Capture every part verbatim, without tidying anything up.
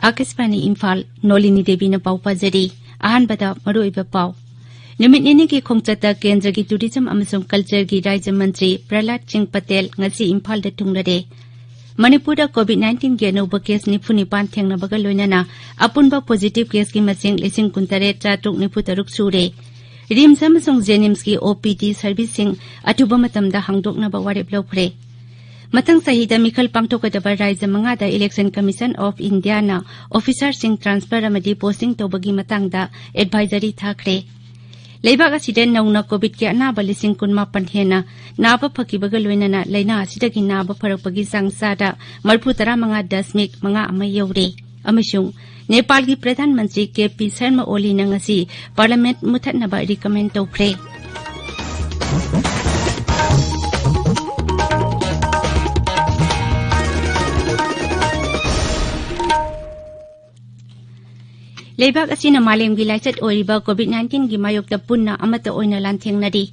ꯑꯥꯀꯥꯁꯕꯥꯅꯤ ꯏꯝꯐꯥꯜ, ꯅꯣꯂꯤꯅꯤ ꯗꯦꯕꯤꯅ ꯄꯥꯎ ꯄꯥꯖꯔꯤ꯫ ꯑꯍꯥꯟꯕꯗ ꯃꯔꯨꯑꯣꯏꯕ ꯄꯥꯎ꯫ ꯅꯨꯃꯤꯠ ꯅꯤꯅꯤꯒꯤ ꯈꯣꯡꯆꯠꯇ ꯀꯦꯟꯗ꯭ꯔꯒꯤ ꯇꯨꯔꯤꯖꯝ ꯑꯃꯁꯨꯡ ꯀꯜꯆꯔꯒꯤ ꯔꯥꯖ꯭ꯌ ꯃꯟꯇ꯭ꯔꯤ ꯄ꯭ꯔꯍꯂꯥꯗ ꯁꯤꯡ ꯄꯇꯦꯜ ꯉꯁꯤ ꯏꯝꯐꯥꯜꯗ ꯊꯨꯡꯂꯔꯦ꯫ ꯃꯅꯤꯄꯨꯔꯗ ꯀꯣꯚꯤꯗ ꯅꯥꯏꯟꯇꯤꯟꯒꯤ ꯑꯅꯧꯕ ꯀꯦꯁ ꯅꯤꯐꯨ ꯅꯤꯄꯥꯟ ꯊꯦꯡꯅꯕꯒ ꯂꯣꯏꯅꯅ ꯑꯄꯨꯟꯕ ꯄꯣꯖꯤꯇꯤꯚ ꯀꯦꯁꯀꯤ ꯃꯁꯤꯡ ꯂꯤꯁꯤꯡ ꯀꯨꯟꯇꯔꯦꯠ ꯆꯥꯇ꯭ꯔꯨꯛ ꯅꯤꯐꯨ ꯇꯔꯨꯛ ꯁꯨꯔꯦ꯫ ꯔꯤꯝꯁ ꯑꯃꯁꯨꯡ ꯖꯦꯅꯤꯝꯁꯀꯤ ꯑꯣ ꯄꯤ ꯗꯤ ꯁꯔꯚꯤꯁꯁꯤꯡ ꯑꯊꯨꯕ ꯃꯇꯝꯗ ꯍꯥꯡꯗꯣꯛꯅꯕ ꯋꯥꯔꯦꯞ ꯂꯧꯈ꯭ꯔꯦ꯫ ꯃꯊꯪ ꯆꯍꯤꯗ ꯃꯤꯈꯜ ꯄꯥꯡꯊꯣꯛꯀꯗꯕ ꯔꯥꯖ꯭ꯌ ꯃꯉꯥꯗ Election Commission of Indiaꯅ ꯑꯣꯐꯤꯁꯥꯔꯁꯤꯡ ꯇ꯭ꯔꯥꯟꯁꯐꯔ ꯑꯃꯗꯤ ꯄꯣꯁꯇꯤꯡ ꯇꯧꯕꯒꯤ ꯃꯇꯥꯡꯗ ꯑꯦꯗꯚꯥꯏꯖꯔꯤ ꯊꯥꯈ꯭ꯔꯦ꯫ ꯂꯩꯕꯥꯛ ꯑꯁꯤꯗ ꯅꯧꯅ ꯀꯣꯚꯤꯗꯀꯤ ꯑꯅꯥꯕ ꯂꯤꯁꯤꯡ ꯀꯨꯟꯃꯥꯄꯟ ꯍꯦꯟꯅ ꯅꯥꯕ ꯐꯈꯤꯕꯒ ꯂꯣꯏꯅꯅ ꯂꯥꯏꯅꯥ ꯑꯁꯤꯗꯒꯤ ꯅꯥꯕ ꯐꯔꯛꯄꯒꯤ ꯆꯥꯡ ꯆꯥꯗ ꯃꯔꯤꯐꯨ ꯇꯔꯥꯃꯉꯥ ꯗꯁꯃꯤꯛ ꯃꯉꯥ ꯑꯃ ꯌꯧꯔꯦ꯫ ꯑꯃꯁꯨꯡ ꯅꯦꯄꯥꯜꯒꯤ ꯄ꯭ꯔꯙꯥꯟ ꯃꯟꯇ꯭ꯔꯤ ꯀꯦ ꯄꯤ ꯁꯔꯃ ꯑꯣꯂꯤꯅ ꯉꯁꯤ ꯄꯥꯔꯂꯤꯌꯥꯃꯦꯟꯠ ꯃꯨꯠꯊꯠꯅꯕ ꯔꯤꯀꯃꯦꯟ ꯇꯧꯈ꯭ꯔꯦ꯫ ꯂꯩꯕꯥꯛ ꯑꯁꯤꯅ ꯃꯥꯂꯦꯝꯒꯤ ꯂꯥꯏꯆꯠ ꯑꯣꯏꯔꯤꯕ ꯀꯣꯚꯤꯗ ꯅꯥꯏꯟꯇꯤꯟꯒꯤ ꯃꯥꯌꯣꯛꯇ ꯄꯨꯟꯅ ꯑꯃꯠꯇ ꯑꯣꯏꯅ ꯂꯥꯟꯊꯦꯡꯅꯔꯤ꯫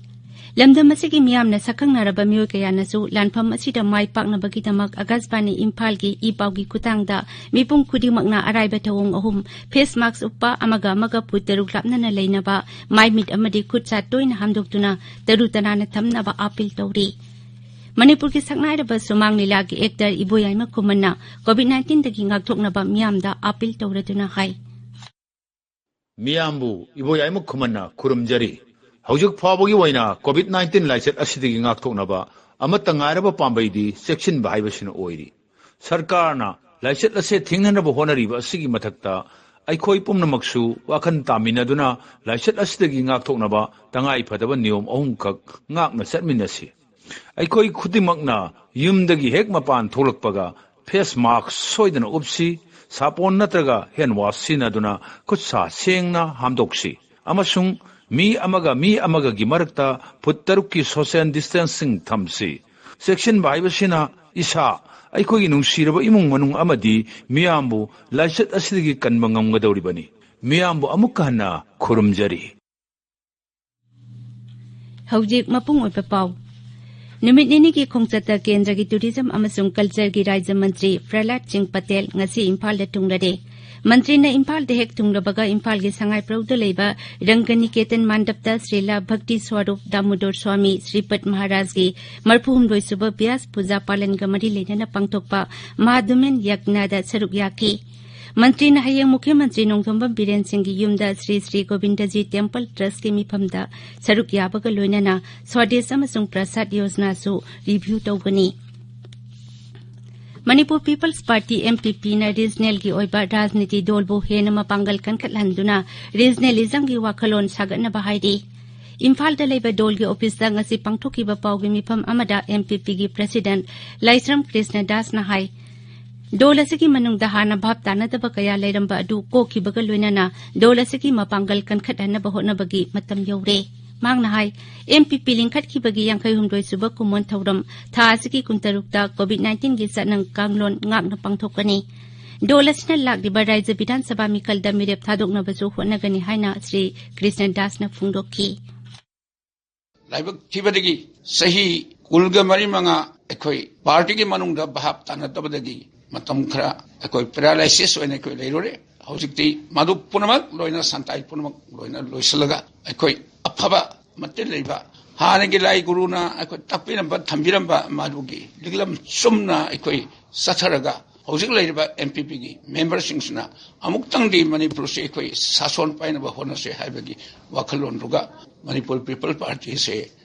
ꯂꯝꯗꯝ ꯑꯁꯤꯒꯤ ꯃꯤꯌꯥꯝꯅ ꯁꯛꯈꯪꯅꯔꯕ ꯃꯤꯑꯣꯏ ꯀꯌꯥꯅꯁꯨ ꯂꯥꯟꯐꯝ ꯑꯁꯤꯗ ꯃꯥꯏ ꯄꯥꯛꯅꯕꯒꯤꯗꯃꯛ ꯑꯥꯀꯥꯁꯕꯥꯅꯤ ꯏꯝꯐꯥꯜꯒꯤ ꯏ ꯄꯥꯎꯒꯤ ꯈꯨꯠꯊꯥꯡꯗ ꯃꯤꯄꯨꯝ ꯈꯨꯗꯤꯡꯃꯛꯅ ꯑꯔꯥꯏꯕ ꯊꯧꯑꯣꯡ ꯑꯍꯨꯝ, ꯐꯦꯁ ꯃꯥꯁꯛ ꯎꯞꯄ, ꯑꯃꯒ ꯑꯃꯒ ꯐꯨꯠ ꯇꯔꯨꯛ ꯂꯥꯞꯅꯅ ꯂꯩꯅꯕ, ꯃꯥꯏ ꯃꯤꯠ ꯑꯃꯗꯤ ꯈꯨꯠ ꯁꯥ ꯇꯣꯏꯅ ꯍꯥꯝꯗꯣꯛꯇꯨꯅ ꯇꯔꯨ ꯇꯅꯥꯟꯅ ꯊꯝꯅꯕ ꯑꯥꯄꯤꯜ ꯇꯧꯔꯤ꯫ ꯃꯅꯤꯄꯨꯔꯒꯤ ꯁꯛꯅꯥꯏꯔꯕ ꯁꯨꯃꯥꯡ ꯂꯤꯂꯥꯒꯤ ꯑꯦꯛꯇꯔ ꯏꯕꯣꯌꯥꯏꯃ ꯈꯨꯃꯟꯅ ꯀꯣꯚꯤꯗ ꯅꯥꯏꯟꯇꯤꯟꯗꯒꯤ ꯉꯥꯛꯊꯣꯛꯅꯕ ꯃꯤꯌꯥꯝꯗ ꯑꯥꯄꯤꯜ ꯇꯧꯔꯗꯨꯅ ꯍꯥꯏ꯫ ꯃꯤꯌꯥꯝꯕꯨ ꯏꯕꯣꯌꯥꯏꯃ ꯈꯨꯃꯟꯅ ꯈꯨꯔꯨꯝꯖꯔꯤ꯫ ꯍꯧꯖꯤꯛ ꯐꯥꯎꯕꯒꯤ ꯑꯣꯏꯅ ꯀꯣꯚꯤꯗ ꯅꯥꯏꯟꯇꯤꯟ ꯂꯥꯏꯆꯠ ꯑꯁꯤꯗꯒꯤ ꯉꯥꯛꯊꯣꯛꯅꯕ ꯑꯃꯠꯇ ꯉꯥꯏꯔꯕ ꯄꯥꯝꯕꯩꯗꯤ ꯆꯦꯛꯁꯤꯟꯕ ꯍꯥꯏꯕꯁꯤꯅ ꯑꯣꯏꯔꯤ꯫ ꯁꯔꯀꯥꯔꯅ ꯂꯥꯏꯆꯠ ꯑꯁꯦ ꯊꯤꯡꯅꯅꯕ ꯍꯣꯠꯅꯔꯤꯕ ꯑꯁꯤꯒꯤ ꯃꯊꯛꯇ ꯑꯩꯈꯣꯏ ꯄꯨꯝꯅꯃꯛꯁꯨ ꯋꯥꯈꯜ ꯇꯥꯃꯤꯟꯅꯗꯨꯅ ꯂꯥꯏꯆꯠ ꯑꯁꯤꯗꯒꯤ ꯉꯥꯛꯊꯣꯛꯅꯕ ꯇꯉꯥꯏ ꯐꯗꯕ ꯅꯤꯌꯣꯝ ꯑꯍꯨꯝꯈꯛ ꯉꯥꯛꯅ ꯆꯠꯃꯤꯟꯅꯁꯤ꯫ ꯑꯩꯈꯣꯏ ꯈꯨꯗꯤꯡꯃꯛꯅ ꯌꯨꯝꯗꯒꯤ ꯍꯦꯛ ꯃꯄꯥꯟ ꯊꯣꯛꯂꯛꯄꯒ ꯐꯦꯁ ꯃꯥꯁꯛ ꯁꯣꯏꯗꯅ ꯎꯞꯁꯤ, ꯁꯥꯄꯣꯟ ꯅꯠꯇ꯭ꯔꯒ ꯍꯦꯟ ꯋꯥꯁ ꯁꯤꯖꯤꯟꯅꯗꯨꯅ ꯈꯨꯠ ꯁꯥ ꯁꯦꯡꯅ ꯍꯥꯝꯗꯣꯛꯁꯤ, ꯑꯃꯁꯨꯡ ꯃꯤ ꯑꯃꯒ ꯃꯤ ꯑꯃꯒꯒꯤ ꯃꯔꯛꯇ ꯐꯨꯠ ꯇꯔꯨꯛꯀꯤ ꯁꯣꯁꯤꯌꯦꯜ ꯗꯤꯁꯇꯦꯟꯁꯤꯡ ꯊꯝꯁꯤ꯫ ꯆꯦꯛꯁꯤꯟꯕ ꯍꯥꯏꯕꯁꯤꯅ ꯏꯁꯥ, ꯑꯩꯈꯣꯏꯒꯤ ꯅꯨꯡꯁꯤꯔꯕ ꯏꯃꯨꯡ ꯃꯅꯨꯡ ꯑꯃꯗꯤ ꯃꯤꯌꯥꯝꯕꯨ ꯂꯥꯏꯆꯠ ꯑꯁꯤꯗꯒꯤ ꯀꯟꯕ ꯉꯝꯒꯗꯧꯔꯤꯕꯅꯤ꯫ ꯃꯤꯌꯥꯝꯕꯨ ꯑꯃꯨꯛꯀ ꯍꯟꯅ ꯈꯨꯔꯨꯝꯖꯔꯤ꯫ ꯍꯧꯖꯤꯛ ꯃꯄꯨꯡ ꯑꯣꯏꯕ ꯄꯥꯎ꯫ ꯅꯨꯃꯤꯠ ꯅꯤꯅꯤꯒꯤ ꯈꯣꯡꯆꯠꯇ ꯀꯦꯟꯗ꯭ꯔꯒꯤ ꯇꯨꯔꯤꯖꯝ ꯑꯃꯁꯨꯡ ꯀꯜꯆꯔꯒꯤ ꯔꯥꯖ꯭ꯌ ꯃꯟꯇ꯭ꯔꯤ ꯄ꯭ꯔꯍꯂꯥꯗ ꯁꯤꯡ ꯄꯇꯦꯜ ꯉꯁꯤ ꯏꯝꯐꯥꯜꯗ ꯊꯨꯡꯂꯔꯦ꯫ ꯃꯟꯇ꯭ꯔꯤꯅ ꯏꯝꯐꯥꯜꯗ ꯍꯦꯛ ꯊꯨꯡꯂꯕꯒ ꯏꯝꯐꯥꯜꯒꯤ ꯁꯉꯥꯏꯄ꯭ꯔꯧꯗ ꯂꯩꯕ ꯔꯪꯒꯅꯤꯀꯦꯇꯟ ꯃꯥꯟꯗꯞꯇ ꯁ꯭ꯔꯤꯂꯥ ꯚꯛꯇꯤ ꯁ꯭ꯋꯔꯨꯞ ꯗꯥꯃꯣꯗꯣꯔ ꯁ꯭ꯋꯥꯃꯤ ꯁ꯭ꯔꯤꯄꯗ ꯃꯍꯥꯔꯥꯖꯒꯤ ꯃꯔꯐꯨ ꯍꯨꯝꯗꯣꯏꯁꯨꯕ ꯕ꯭ꯌꯥꯁ ꯄꯨꯖꯥ ꯄꯥꯂꯟꯒ ꯃꯔꯤ ꯂꯩꯅꯅ ꯄꯥꯡꯊꯣꯛꯄ ꯃꯍꯥꯗꯨꯃꯦꯟ ꯌꯒ꯭ꯅꯥꯗ ꯁꯔꯨꯛ ꯌꯥꯈꯤ꯫ ꯃꯟꯇ꯭ꯔꯤꯅ ꯍꯌꯦꯡ ꯃꯨꯈ꯭ꯌ ꯃꯟꯇ꯭ꯔꯤ ꯅꯣꯡꯊꯣꯝꯕꯝ ꯕꯤꯔꯦꯟ ꯁꯤꯡꯒꯤ ꯌꯨꯝꯗ ꯁ꯭ꯔꯤ ꯁ꯭ꯔꯤ ꯒꯣꯕꯤꯟꯗꯖꯤ ꯇꯦꯝꯄꯜ ꯇ꯭ꯔꯁꯀꯤ ꯃꯤꯐꯝꯗ ꯁꯔꯨꯛ ꯌꯥꯕꯒ ꯂꯣꯏꯅꯅ ꯁ꯭ꯋꯥꯗꯦꯁ ꯑꯃꯁꯨꯡ ꯄ꯭ꯔꯁꯥꯗ ꯌꯣꯖꯅꯥꯁꯨ ꯔꯤꯚ꯭ꯌꯨ ꯇꯧꯒꯅꯤ꯫ Manipur peoples party, M P ꯄꯤꯅ ꯔꯤꯖꯅꯦꯜꯒꯤ ꯑꯣꯏꯕ ꯔꯥꯖꯅꯤꯇꯤ ꯗꯣꯜꯕꯨ ꯍꯦꯟꯅ ꯃꯄꯥꯡꯒꯜ ꯀꯟꯈꯠꯍꯟꯗꯨꯅ ꯔꯤꯖꯅꯦꯂꯤꯖꯝꯒꯤ ꯋꯥꯈꯜꯂꯣꯟ ꯁꯥꯒꯠꯅꯕ ꯍꯥꯏꯔꯤ꯫ ꯏꯝꯐꯥꯜꯗ ꯂꯩꯕ ꯗꯣꯜꯒꯤ ꯑꯣꯐꯤꯁꯇ ꯉꯁꯤ ꯄꯥꯡꯊꯣꯛꯈꯤꯕ ꯄꯥꯎꯒꯤ ꯃꯤꯐꯝ ꯑꯃꯗ ꯑꯦꯝ ꯄꯤ ꯄꯤꯒꯤ ꯄ꯭ꯔꯁꯤꯗꯦꯟꯠ ꯂꯥꯏꯁ꯭ꯔꯝ ꯀ꯭ꯔꯤꯁꯅ ꯗꯥꯁꯅ ꯍꯥꯏ, ꯗꯣꯜ ꯑꯁꯤꯒꯤ ꯃꯅꯨꯡꯗ ꯍꯥꯟꯅ ꯚꯥꯞ ꯇꯥꯅꯗꯕ ꯀꯌꯥ ꯂꯩꯔꯝꯕ ꯑꯗꯨ ꯀꯣꯛꯈꯤꯕꯒ ꯂꯣꯏꯅꯅ ꯗꯣꯜ ꯑꯁꯤꯒꯤ ꯃꯄꯥꯡꯒꯜ ꯀꯟꯈꯠꯍꯟꯅꯕ ꯍꯣꯠꯅꯕꯒꯤ ꯃꯇꯝ ꯌꯧꯔꯦ꯫ ꯃꯍꯥꯛꯅ ꯍꯥꯏ, ꯑꯦꯝ ꯄꯤ ꯄꯤ ꯂꯤꯡꯈꯠꯈꯤꯕꯒꯤ ꯌꯥꯡꯈꯩ ꯍꯨꯝꯗꯣꯏ ꯁꯨꯕ ꯀꯨꯝꯑꯣꯟ ꯊꯧꯔꯝ ꯊꯥ ꯑꯁꯤꯒꯤ ꯀꯨꯟꯇꯔꯨꯛꯇ ꯀꯣꯚꯤꯗ ꯅꯥꯏꯟꯇꯤꯟꯒꯤ ꯆꯠꯅ ꯀꯥꯡꯂꯣꯟ ꯉꯥꯛꯅ ꯄꯥꯡꯊꯣꯛꯀꯅꯤ꯫ ꯗꯣꯜ ꯑꯁꯤꯅ ꯂꯥꯛꯂꯤꯕ ꯔꯥꯖ꯭ꯌ ꯕꯤꯙꯥꯟ ꯁꯚꯥ ꯃꯤꯈꯜꯗ ꯃꯤꯔꯦꯞ ꯊꯥꯗꯣꯛꯅꯕꯁꯨ ꯍꯣꯠꯅꯒꯅꯤ ꯍꯥꯏꯅ ꯁ꯭ꯔꯤ ꯀ꯭ꯔꯤꯁꯅ ꯗꯥꯁꯅ ꯐꯣꯡꯗꯣꯛꯈꯤ꯫ ꯂꯥꯏꯕꯛ ꯊꯤꯕꯗꯒꯤ ꯆꯍꯤ ꯀꯨꯟꯒ ꯃꯔꯤ ꯃꯉꯥ ꯑꯩꯈꯣꯏ ꯄꯥꯔꯇꯤꯒꯤ ꯃꯅꯨꯡꯗ ꯚꯥꯞ ꯇꯥꯅꯗꯕꯗꯒꯤ ꯃꯇꯝ ꯈꯔ ꯑꯩꯈꯣꯏ ꯄꯦꯔꯥꯂꯥꯏꯁꯤꯁ ꯑꯣꯏꯅ ꯑꯩꯈꯣꯏ ꯂꯩꯔꯨꯔꯦ꯫ ꯍꯧꯖꯤꯛꯇꯤ ꯃꯗꯨ ꯄꯨꯝꯅꯃꯛ ꯂꯣꯏꯅ ꯁꯟꯇꯥꯏ ꯄꯨꯝꯅꯃꯛ ꯂꯣꯏꯅ ꯂꯣꯏꯁꯤꯜꯂꯒ ꯑꯩꯈꯣꯏ ꯑꯐꯕ ꯃꯇꯤꯟ ꯂꯩꯕ ꯍꯥꯟꯅꯒꯤ ꯂꯥꯏ ꯒꯨꯔꯨꯅ ꯑꯩꯈꯣꯏ ꯇꯥꯛꯄꯤꯔꯝꯕ ꯊꯝꯕꯤꯔꯝꯕ ꯃꯗꯨꯒꯤ ꯂꯤꯛꯂꯝ ꯆꯨꯝꯅ ꯑꯩꯈꯣꯏ ꯆꯠꯊꯔꯒ ꯍꯧꯖꯤꯛ ꯂꯩꯔꯤꯕ ꯑꯦꯝ ꯄꯤ ꯄꯤꯒꯤ ꯃꯦꯝꯕꯔꯁꯤꯡꯁꯤꯅ ꯑꯃꯨꯛꯇꯪꯗꯤ ꯃꯅꯤꯄꯨꯔꯁꯤ ꯑꯩꯈꯣꯏ ꯁꯥꯁꯣꯟ ꯄꯥꯏꯅꯕ ꯍꯣꯠꯅꯁꯦ ꯍꯥꯏꯕꯒꯤ ꯋꯥꯈꯜꯂꯣꯟꯗꯨꯒ ꯃꯅꯤꯄꯨꯔ ꯄꯤꯄꯜ ꯄꯥꯔꯇꯤꯁꯦ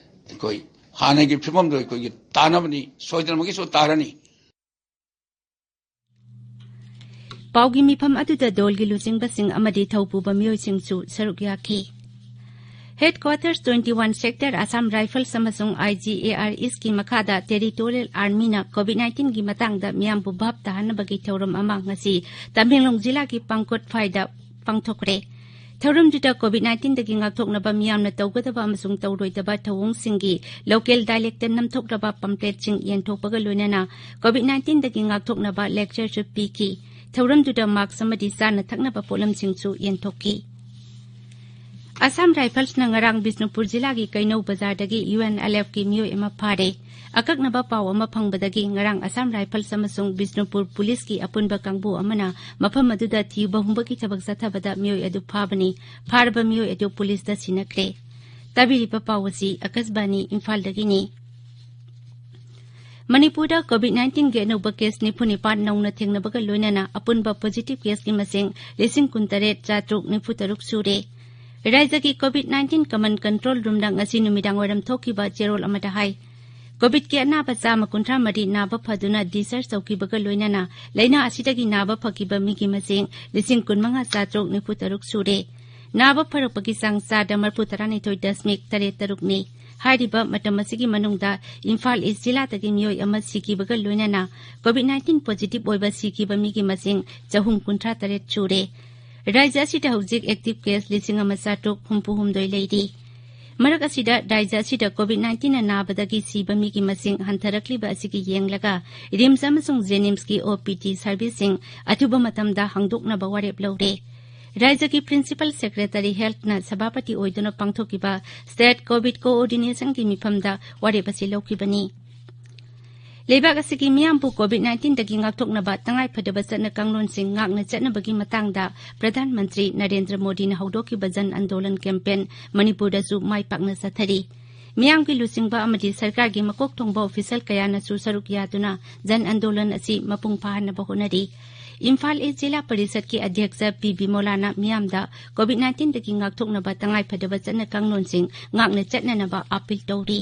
ꯑꯩꯈꯣꯏ ꯍꯥꯟꯅꯒꯤ ꯐꯤꯕꯝꯗꯣ ꯑꯩꯈꯣꯏꯒꯤ ꯇꯥꯅꯕꯅꯤ, ꯁꯣꯏꯗꯅꯃꯛꯀꯤꯁꯨ ꯇꯥꯔꯅꯤ꯫ ꯄꯥꯎꯒꯤ ꯃꯤꯐꯝ ꯑꯗꯨꯗ ꯗꯣꯜꯒꯤ ꯂꯨꯆꯤꯡꯕꯁꯤꯡ ꯑꯃꯗꯤ ꯊꯧꯄꯨꯕ ꯃꯤꯑꯣꯏꯁꯤꯡꯁꯨ ꯁꯔꯨꯛ ꯌꯥꯈꯤ꯫ Headquarters twenty one sector Assam rifles ꯑꯃꯁꯨꯡ ꯑꯥꯏ ꯖꯤ ꯑꯦ ꯑꯥꯔ ꯏꯁꯀꯤ ꯃꯈꯥꯗ ꯇꯦꯔꯤꯇꯣꯔꯤꯌꯦꯜ ꯑꯥꯔꯃꯤꯅ ꯀꯣꯚꯤꯗ ꯅꯥꯏꯟꯇꯤꯟꯒꯤ ꯃꯇꯥꯡꯗ ꯃꯤꯌꯥꯝꯕꯨ ꯚꯥꯞ ꯇꯥꯍꯟꯅꯕꯒꯤ ꯊꯧꯔꯝ ꯑꯃ ꯉꯁꯤ ꯇꯃꯦꯡꯂꯣꯡ ꯖꯤꯂꯥꯒꯤ ꯄꯥꯡꯀꯣꯠ ꯐꯥꯏꯗ ꯄꯥꯡꯊꯣꯛꯈ꯭ꯔꯦ꯫ ꯊꯧꯔꯝꯗꯨꯗ ꯀꯣꯚꯤꯗ ꯅꯥꯏꯟꯇꯤꯟꯗꯒꯤ ꯉꯥꯛꯊꯣꯛꯅꯕ ꯃꯤꯌꯥꯝꯅ ꯇꯧꯒꯗꯕ ꯑꯃꯁꯨꯡ ꯇꯧꯔꯣꯏꯗꯕ ꯊꯧꯑꯣꯡꯁꯤꯡꯒꯤ ꯂꯣꯀꯦꯜ ꯗꯥꯏꯂꯦꯛꯇ ꯅꯝꯊꯣꯛꯂꯕ ꯄꯝꯄ꯭ꯂꯦꯠꯁꯤꯡ ꯌꯦꯟꯊꯣꯛꯄꯒ ꯂꯣꯏꯅꯅ ꯀꯣꯚꯤꯗ ꯅꯥꯏꯟꯇꯤꯟꯗꯒꯤ ꯉꯥꯛꯊꯣꯛꯅꯕ ꯂꯦꯛꯆꯔꯁꯨ ꯄꯤꯈꯤ꯫ ꯊꯧꯔꯝꯗꯨꯗ ꯃꯥꯛꯁ ꯑꯃꯗꯤ ꯆꯥꯅ ꯊꯛꯅꯕ ꯄꯣꯠꯂꯝꯁꯤꯡꯁꯨ ꯌꯦꯟꯊꯣꯛꯈꯤ꯫ ꯑꯁꯥꯝ ꯔꯥꯏꯐꯜꯁꯅ ꯉꯔꯥꯡ ꯕꯤꯁꯅꯨꯄꯨꯔ ꯖꯤꯂꯥꯒꯤ ꯀꯩꯅꯧ ꯕꯖꯥꯔꯗꯒꯤ ꯌꯨ ꯑꯦꯟ ꯑꯦꯜ ꯑꯦꯐꯀꯤ ꯃꯤꯑꯣꯏ ꯑꯃ ꯐꯥꯔꯦ꯫ ꯑꯀꯛꯅꯕ ꯄꯥꯎ ꯑꯃ ꯐꯪꯕꯗꯒꯤ ꯉꯔꯥꯡ ꯑꯁꯥꯝ ꯔꯥꯏꯐꯜꯁ ꯑꯃꯁꯨꯡ ꯕꯤꯁꯅꯨꯄꯨꯔ ꯄꯨꯂꯤꯁꯀꯤ ꯑꯄꯨꯟꯕ ꯀꯥꯡꯕꯨ ꯑꯃꯅ ꯃꯐꯝ ꯑꯗꯨꯗ ꯊꯤꯕ ꯍꯨꯝꯕꯒꯤ ꯊꯕꯛ ꯆꯠꯊꯕꯗ ꯃꯤꯑꯣꯏ ꯑꯗꯨ ꯐꯥꯕꯅꯤ꯫ ꯐꯥꯔꯕ ꯃꯤꯑꯣꯏ ꯑꯗꯨ ꯄꯨꯂꯤꯁꯇ ꯁꯤꯟꯅꯈ꯭ꯔꯦ꯫ ꯇꯥꯕꯤꯔꯤꯕ ꯄꯥꯎ ꯑꯁꯤ ꯑꯀꯥꯁꯕꯥꯅꯤ ꯏꯝꯐꯥꯜꯗꯒꯤꯅꯤ꯫ ꯃꯅꯤꯄꯨꯔꯗ ꯀꯣꯚꯤꯗ ꯅꯥꯏꯟꯇꯤꯟꯒꯤ ꯑꯅꯧꯕ ꯀꯦꯁ ꯅꯤꯐꯨ ꯅꯤꯄꯥꯟ ꯅꯧꯅ ꯊꯦꯡꯅꯕꯒ ꯂꯣꯏꯅꯅ ꯑꯄꯨꯟꯕ ꯄꯣꯖꯤꯇꯤꯚ ꯀꯦꯁꯀꯤ ꯃꯁꯤꯡ ꯂꯤꯁꯤꯡ ꯀꯨꯟ ꯇꯔꯦꯠ ꯆꯥꯇ꯭ꯔꯨꯛ ꯅꯤꯐꯨ ꯇꯔꯨꯛ ꯁꯨꯔꯦ꯫ ꯔꯥꯖ꯭ꯌꯒꯤ ꯀꯣꯚꯤꯗ ꯅꯥꯏꯟꯇꯤꯟ ꯀꯃꯟ ꯀꯟꯇ꯭ꯔꯣꯜ ꯔꯨꯝꯅ ꯉꯁꯤ ꯅꯨꯃꯤꯗꯥꯡꯋꯥꯏꯔꯝ ꯊꯣꯛꯈꯤꯕ ꯆꯦꯔꯣꯜ ꯑꯃꯗ ꯍꯥꯏ, ꯀꯣꯚꯤꯗꯀꯤ ꯑꯅꯥꯕ ꯆꯥꯝꯃ ꯀꯨꯟꯊ꯭ꯔꯥ ꯃꯔꯤ ꯅꯥꯕ ꯐꯗꯨꯅ ꯗꯤꯁꯆꯥꯔꯖ ꯇꯧꯈꯤꯕꯒ ꯂꯣꯏꯅꯅ ꯂꯥꯏꯅꯥ ꯑꯁꯤꯗꯒꯤ ꯅꯥꯕ ꯐꯈꯤꯕ ꯃꯤꯒꯤ ꯃꯁꯤꯡ ꯂꯤꯁꯤꯡ ꯀꯨꯟꯃꯉꯥ ꯆꯥꯇ꯭ꯔꯨꯛ ꯅꯤꯐꯨ ꯇꯔꯨꯛ ꯁꯨꯔꯦ꯫ ꯅꯥꯕ ꯐꯔꯛꯄꯒꯤ ꯆꯥꯡ ꯆꯥꯗ ꯃꯔꯤꯐꯨ ꯇꯔꯥꯅꯤꯊꯣꯏ ꯗꯁꯃꯤꯛ ꯇꯔꯦꯠ ꯇꯔꯨꯛꯅꯤ꯫ ꯍꯥꯏꯔꯤꯕ ꯃꯇꯝ ꯑꯁꯤꯒꯤ ꯃꯅꯨꯡꯗ ꯏꯝꯐꯥꯜ ꯏꯁ ꯖꯤꯂꯥꯗꯒꯤ ꯃꯤꯑꯣꯏ ꯑꯃ ꯁꯤꯈꯤꯕꯒ ꯂꯣꯏꯅꯅ ꯀꯣꯚꯤꯗ ꯅꯥꯏꯟꯇꯤꯟ ꯄꯣꯖꯤꯇꯤꯚ ꯑꯣꯏꯕ ꯁꯤꯈꯤꯕ ꯃꯤꯒꯤ ꯃꯁꯤꯡ ꯆꯍꯨꯝ ꯀꯨꯟꯊ꯭ꯔꯥ ꯇꯔꯦꯠ ꯁꯨꯔꯦ꯫ ꯔꯥꯖ꯭ꯌ ꯑꯁꯤꯗ ꯍꯧꯖꯤꯛ ꯑꯦꯛꯇꯤꯚ ꯀꯦꯁ ꯂꯤꯁꯤꯡ ꯑꯃ ꯆꯥꯇ꯭ꯔꯨꯛ ꯍꯨꯝꯐꯨ ꯍꯨꯝꯗꯣꯏ ꯂꯩꯔꯤ꯫ ꯃꯔꯛ ꯑꯁꯤꯗ ꯔꯥꯖ꯭ꯌ ꯑꯁꯤꯗ ꯀꯣꯚꯤꯗ ꯅꯥꯏꯟꯇꯤꯟꯅ ꯅꯥꯕꯗꯒꯤ ꯁꯤꯕ ꯃꯤꯒꯤ ꯃꯁꯤꯡ ꯍꯟꯊꯔꯛꯂꯤꯕ ꯑꯁꯤꯒꯤ ꯌꯦꯡꯂꯒ ꯔꯤꯝꯁ ꯑꯃꯁꯨꯡ ꯖꯦꯅꯤꯝꯁꯀꯤ ꯑꯣ ꯄꯤ ꯗꯤ ꯁꯔꯚꯤꯁꯁꯤꯡ ꯑꯊꯨꯕ ꯃꯇꯝꯗ ꯍꯥꯡꯗꯣꯛꯅꯕ ꯋꯥꯔꯦꯞ ꯂꯧꯔꯦ꯫ ꯔꯥꯖ꯭ꯌꯒꯤ ꯄ꯭ꯔꯤꯟꯁꯤꯄꯜ ꯁꯦꯀ꯭ꯔꯦꯇꯔꯤ ꯍꯦꯜꯊꯅ ꯁꯚꯥꯄꯇꯤ ꯑꯣꯏꯗꯨꯅ ꯄꯥꯡꯊꯣꯛꯈꯤꯕ ꯁ꯭ꯇꯦꯠ ꯀꯣꯚꯤꯗ ꯀꯣꯑꯣꯔꯗꯤꯅꯦꯁꯟꯒꯤ ꯃꯤꯐꯝꯗ ꯋꯥꯔꯦꯞ ꯑꯁꯤ ꯂꯧꯈꯤꯕꯅꯤ꯫ ꯂꯩꯕꯥꯛ ꯑꯁꯤꯒꯤ ꯃꯤꯌꯥꯝꯕꯨ ꯀꯣꯚꯤꯗ ꯅꯥꯏꯟꯇꯤꯟꯗꯒꯤ ꯉꯥꯛꯊꯣꯛꯅꯕ ꯇꯉꯥꯏ ꯐꯗꯕ ꯆꯠꯅ ꯀꯥꯡꯂꯣꯟꯁꯤꯡ ꯉꯥꯛꯅ ꯆꯠꯅꯕꯒꯤ ꯃꯇꯥꯡꯗ ꯄ꯭ꯔꯙꯥꯟ ꯃꯟꯇ꯭ꯔꯤ ꯅꯔꯦꯟꯗ꯭ꯔ ꯃꯣꯗꯤꯅ ꯍꯧꯗꯣꯛꯈꯤꯕ ꯖꯟ ꯑꯟꯗꯣꯂꯟ ꯀꯦꯝꯄꯦꯟ ꯃꯅꯤꯄꯨꯔꯗꯁꯨ ꯃꯥꯏ ꯄꯥꯛꯅ ꯆꯠꯊꯔꯤ꯫ ꯃꯤꯌꯥꯝꯒꯤ ꯂꯨꯆꯤꯡꯕ ꯑꯃꯗꯤ ꯁꯔꯀꯥꯔꯒꯤ ꯃꯀꯣꯛ ꯊꯣꯡꯕ ꯑꯣꯐꯤꯁꯤꯌꯦꯜ ꯀꯌꯥꯅꯁꯨ ꯁꯔꯨꯛ ꯌꯥꯗꯨꯅ ꯖꯟ ꯑꯟꯗꯣꯂꯟ ꯑꯁꯤ ꯃꯄꯨꯡ ꯐꯥꯍꯟꯅꯕ ꯍꯣꯠꯅꯔꯤ꯫ ꯏꯝꯐꯥꯜ ꯏꯁ ꯖꯤꯂꯥ ꯄꯔꯤꯁꯠꯀꯤ ꯑꯙ꯭ꯌꯛꯁ ꯄꯤ ꯕꯤꯃꯣꯂꯥꯅ ꯃꯤꯌꯥꯝꯗ ꯀꯣꯚꯤꯗ ꯅꯥꯏꯟꯇꯤꯟꯗꯒꯤ ꯉꯥꯛꯊꯣꯛꯅꯕ ꯇꯉꯥꯏ ꯐꯗꯕ ꯆꯠꯅ ꯀꯥꯡꯂꯣꯟꯁꯤꯡ ꯉꯥꯛꯅ ꯆꯠꯅꯅꯕ ꯑꯥꯄꯤꯜ ꯇꯧꯔꯤ꯫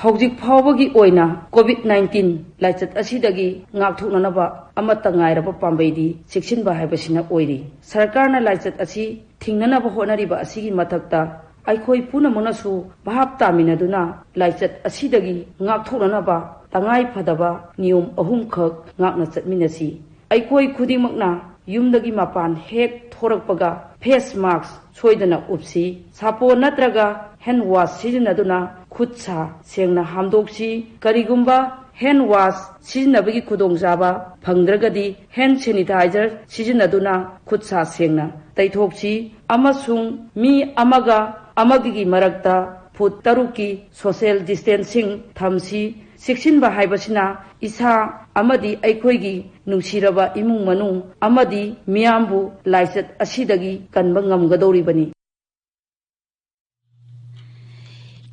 ꯍꯧꯖꯤꯛ ꯐꯥꯎꯕꯒꯤ ꯑꯣꯏꯅ ꯀꯣꯚꯤꯗ ꯅꯥꯏꯟꯇꯤꯟ ꯂꯥꯏꯆꯠ ꯑꯁꯤꯗꯒꯤ ꯉꯥꯛꯊꯣꯛꯅꯅꯕ ꯑꯃꯠꯇ ꯉꯥꯏꯔꯕ ꯄꯥꯝꯕꯩꯗꯤ ꯆꯦꯛꯁꯤꯟꯕ ꯍꯥꯏꯕꯁꯤꯅ ꯑꯣꯏꯔꯤ꯫ ꯁꯔꯀꯥꯔꯅ ꯂꯥꯏꯆꯠ ꯑꯁꯤ ꯊꯤꯡꯅꯅꯕ ꯍꯣꯠꯅꯔꯤꯕ ꯑꯁꯤꯒꯤ ꯃꯊꯛꯇ ꯑꯩꯈꯣꯏ ꯄꯨꯝꯅꯃꯛꯅꯁꯨ ꯚꯥꯞ ꯇꯥꯃꯤꯟꯅꯗꯨꯅ ꯂꯥꯏꯆꯠ ꯑꯁꯤꯗꯒꯤ ꯉꯥꯛꯊꯣꯛꯅꯅꯕ ꯇꯉꯥꯏ ꯐꯗꯕ ꯅꯤꯌꯣꯝ ꯑꯍꯨꯝꯈꯛ ꯉꯥꯛꯅ ꯆꯠꯃꯤꯟꯅꯁꯤ꯫ ꯑꯩꯈꯣꯏ ꯈꯨꯗꯤꯡꯃꯛꯅ ꯌꯨꯝꯗꯒꯤ ꯃꯄꯥꯟ ꯍꯦꯛ ꯊꯣꯔꯛꯄꯒ ꯐꯦꯁ ꯃꯥꯁꯛ ꯁꯣꯏꯗꯅ ꯎꯞꯁꯤ꯫ ꯁꯥꯄꯣꯟ ꯅꯠꯇ꯭ꯔꯒ ꯍꯦꯟ ꯋꯥꯁ ꯁꯤꯖꯤꯟꯅꯗꯨꯅ ꯈꯨꯠ ꯁꯥ ꯁꯦꯡꯅ ꯍꯥꯝꯗꯣꯛꯁꯤ꯫ ꯀꯔꯤꯒꯨꯝꯕ ꯍꯦꯟ ꯋꯥꯁ ꯁꯤꯖꯤꯟꯅꯕꯒꯤ ꯈꯨꯗꯣꯡꯆꯥꯕ ꯐꯪꯗ꯭ꯔꯒꯗꯤ ꯍꯦꯟ ꯁꯦꯅꯤꯇꯥꯏꯖꯔ ꯁꯤꯖꯤꯟꯅꯗꯨꯅ ꯈꯨꯠ ꯁꯥ ꯁꯦꯡꯅ ꯇꯩꯊꯣꯛꯁꯤ ꯑꯃꯁꯨꯡ ꯃꯤ ꯑꯃꯒ ꯑꯃꯒꯤ ꯃꯔꯛꯇ ꯐꯨꯠ ꯇꯔꯨꯛꯀꯤ ꯁꯣꯁꯦꯜ ꯗꯤꯁꯇꯦꯟꯁꯤꯡ ꯊꯝꯁꯤ꯫ ꯆꯦꯛꯁꯤꯟꯕ ꯍꯥꯏꯕꯁꯤꯅ ꯏꯁꯥ ꯑꯃꯗꯤ ꯑꯩꯈꯣꯏꯒꯤ ꯅꯨꯡꯁꯤꯔꯕ ꯏꯃꯨꯡ ꯃꯅꯨꯡ ꯑꯃꯗꯤ ꯃꯤꯌꯥꯝꯕꯨ ꯂꯥꯏꯆꯠ ꯑꯁꯤꯗꯒꯤ ꯀꯟꯕ ꯉꯝꯒꯗꯧꯔꯤꯕꯅꯤ꯫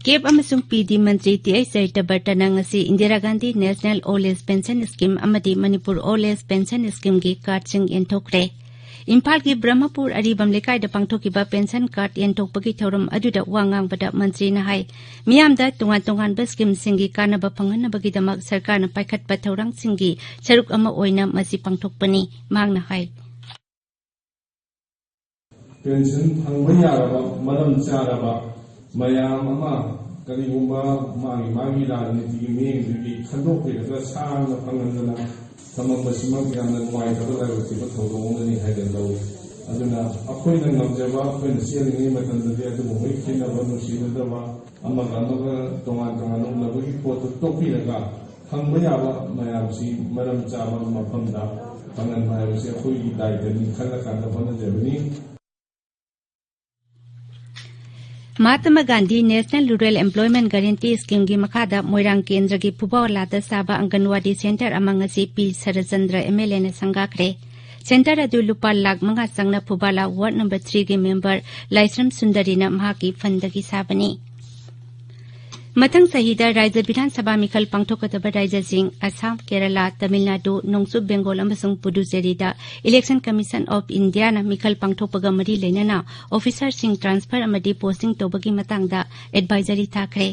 ꯀꯦꯞ ꯑꯃꯁꯨꯡ ꯄꯤ ꯗꯤ ꯃꯟꯇ꯭ꯔꯤ ꯇꯤ ꯑꯩꯆ ꯆꯩꯇꯕꯔꯇꯅ ꯉꯁꯤ Indira Gandhi national old age pension scheme ꯑꯃꯗꯤ ꯃꯅꯤꯄꯨꯔ ꯑꯣꯜ ꯑꯦꯖ ꯄꯦꯟꯁꯟ ꯁ꯭ꯀꯤꯝꯒꯤ ꯀꯥꯔꯗꯁꯤꯡ ꯌꯦꯟꯊꯣꯛꯈ꯭ꯔꯦ꯫ ꯏꯝꯐꯥꯜꯒꯤ ꯕ꯭ꯔꯍꯃꯄꯨꯔ ꯑꯔꯤꯕꯝ ꯂꯩꯀꯥꯏꯗ ꯄꯥꯡꯊꯣꯛꯈꯤꯕ ꯄꯦꯟꯁꯟ ꯀꯥꯔꯗ ꯌꯦꯟꯊꯣꯛꯄꯒꯤ ꯊꯧꯔꯝ ꯑꯗꯨꯗ ꯋꯥ ꯉꯥꯡꯕꯗ ꯃꯟꯇ꯭ꯔꯤꯅ ꯍꯥꯏ, ꯃꯤꯌꯥꯝꯗ ꯇꯣꯉꯥꯟ ꯇꯣꯉꯥꯟꯕ ꯁ꯭ꯀꯤꯝꯁꯤꯡꯒꯤ ꯀꯥꯟꯅꯕ ꯐꯪꯍꯟꯅꯕꯒꯤꯗꯃꯛ ꯁꯔꯀꯥꯔꯅ ꯄꯥꯏꯈꯠꯄ ꯊꯧꯔꯥꯡꯁꯤꯡꯒꯤ ꯁꯔꯨꯛ ꯑꯃ ꯑꯣꯏꯅ ꯃꯁꯤ ꯄꯥꯡꯊꯣꯛꯄꯅꯤ꯫ ꯃꯍꯥꯛꯅ ꯍꯥꯏ, ꯄꯦꯟꯁꯟ ꯐꯪꯕ ꯌꯥꯔꯕ, ꯃꯔꯝ ꯆꯥꯔꯕ ꯃꯌꯥꯝ ꯑꯃ ꯀꯔꯤꯒꯨꯝꯕ ꯃꯥꯒꯤ ꯃꯥꯒꯤ ꯔꯥꯖꯅꯤꯇꯤꯒꯤ ꯃꯤꯠꯌꯦꯡꯗꯒꯤ ꯈꯟꯗꯣꯛꯄꯤꯔꯒ ꯁꯥꯡꯅ ꯐꯪꯍꯟꯗꯅ ꯊꯝꯃꯝꯕꯁꯤꯃꯛ ꯌꯥꯝꯅ ꯅꯨꯡꯉꯥꯏꯇꯕ ꯂꯥꯏꯕꯛ ꯊꯤꯕ ꯊꯧꯗꯣꯛ ꯑꯃꯅꯤ ꯍꯥꯏꯅ ꯂꯧꯏ꯫ ꯑꯗꯨꯅ ꯑꯩꯈꯣꯏꯅ ꯉꯝꯖꯕ, ꯑꯩꯈꯣꯏꯅ ꯆꯦꯜꯂꯤꯉꯩ ꯃꯇꯝꯗꯗꯤ ꯑꯗꯨꯒꯨꯝꯕꯒꯤ ꯈꯦꯠꯅꯕ, ꯅꯨꯡꯁꯤꯅꯗꯕ, ꯑꯃꯒ ꯑꯃꯒ ꯇꯣꯉꯥꯟ ꯇꯣꯉꯥꯟꯅ ꯎꯅꯕꯒꯤ ꯄꯣꯠꯇꯨ ꯇꯣꯛꯄꯤꯔꯒ ꯐꯪꯕ ꯌꯥꯕ ꯃꯌꯥꯝꯁꯤ ꯃꯔꯝ ꯆꯥꯕ ꯃꯐꯝꯗ ꯐꯪꯍꯟꯕ ꯍꯥꯏꯕꯁꯤ ꯑꯩꯈꯣꯏꯒꯤ ꯗꯥꯏꯇꯅꯤ ꯈꯜꯂꯀꯥꯟꯗ ꯍꯣꯠꯅꯖꯕꯅꯤ꯫ Mahatma Gandhi national rural employment guarantee ꯁ꯭ꯀꯤꯝꯒꯤ ꯃꯈꯥꯗ ꯃꯣꯏꯔꯥꯡ ꯀꯦꯟꯗ꯭ꯔꯒꯤ ꯐꯨꯕꯥꯂꯥꯗ ꯁꯥꯕ ꯑꯪꯒꯟꯋꯥꯗꯤ ꯁꯦꯟꯇꯔ ꯑꯃ ꯉꯁꯤ ꯄꯤ ꯁꯔꯆꯟꯗ꯭ꯔ ꯑꯦꯝ ꯑꯦꯜ ꯑꯦꯅ ꯁꯪꯒꯥꯈ꯭ꯔꯦ꯫ ꯁꯦꯟꯇꯔ ꯑꯗꯨ ꯂꯨꯄꯥ ꯂꯥꯈ ꯃꯉꯥ ꯆꯪꯅ ꯐꯨꯕꯥꯂꯥ ꯋꯥꯔꯗ ꯅꯝꯕꯔ ꯊ꯭ꯔꯤꯒꯤ ꯃꯦꯝꯕꯔ ꯂꯥꯏꯁ꯭ꯔꯝ ꯁꯨꯟꯗꯔꯤꯅ ꯃꯍꯥꯛꯀꯤ ꯐꯟꯗꯒꯤ ꯁꯥꯕꯅꯤ꯫ ꯃꯊꯪ ꯆꯍꯤꯗ ꯔꯥꯖ꯭ꯌ ꯕꯤꯙꯥꯟ ꯁꯚꯥ ꯃꯤꯈꯜ ꯄꯥꯡꯊꯣꯛꯀꯗꯕ ꯔꯥꯖ꯭ꯌꯁꯤꯡ ꯑꯁꯥꯝ, ꯀꯦꯔꯂꯥ, ꯇꯥꯃꯤꯜ ꯅꯥꯗꯨ, ꯅꯣꯡꯆꯨꯞ ꯕꯦꯡꯒꯣꯜ ꯑꯃꯁꯨꯡ ꯄꯨꯗꯨꯆꯦꯔꯤꯗ Election Commission of Indiaꯅ ꯃꯤꯈꯜ ꯄꯥꯡꯊꯣꯛꯄꯒ ꯃꯔꯤ ꯂꯩꯅꯅ ꯑꯣꯐꯤꯁꯥꯔꯁꯤꯡ ꯇ꯭ꯔꯥꯟꯁꯐꯔ ꯑꯃꯗꯤ ꯄꯣꯁꯇꯤꯡ ꯇꯧꯕꯒꯤ ꯃꯇꯥꯡꯗ ꯑꯦꯗꯚꯥꯏꯖꯔꯤ ꯊꯥꯈ꯭ꯔꯦ꯫